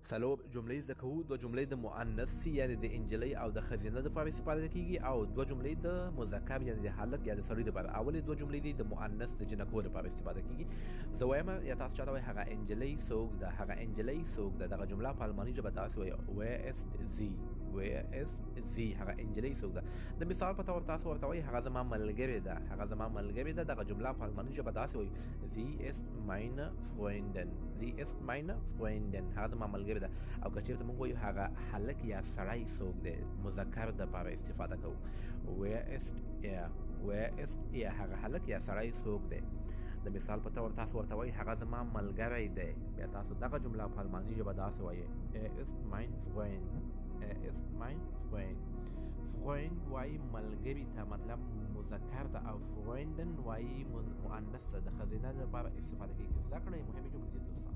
څلور جملې زده کوو. دوه جملې د مؤنث یعنې د انجلۍ او د ښځینه دپاره استفاده کیږي او دوه جملې د مذکر یعنې د هلک یا د سړي دپاره. اولې دوه جملې دي د مؤنث د جنکو لپاره استفاده کیږي. زه وایم یا تاسو چاته وایي هغه انجلۍ څوک ده، هغه انجلۍ څوک ده. دغه جمله په الماني ژبه داسې وایي wer ist sie، wer ist sie، هغه انجلۍ څوک ده. د مثال په تور تاسو ورته وایي هغه زما ملګرې ده، هغه زما ملګرې ده. دغه جمله په الماني ژبه داسې وایي sie ist meine Freundin، sie ist meine Freundin، هغه زما ملګرې ده. او که چېرته موږ وایو هغه هلک یا سړی څوک دی، مذکر د پاره استفاده کوو wer ist er، wer ist er، هغه هلک یا سړی څوک دی. د مثال په تور تاسو ورته وایي هغه زما ملګری دی. بیا تاسو دغه جمله په الماني ژبه داسې وایي er ist mein Freund، er ist mein Freund. Freund وایي ملګري ته، مطلب مذکر ته، او Freundin وایي مؤنث ته، د ښځینه لپاره استفاده کیږي. زده کړئ مهمې جملې دي دوستان.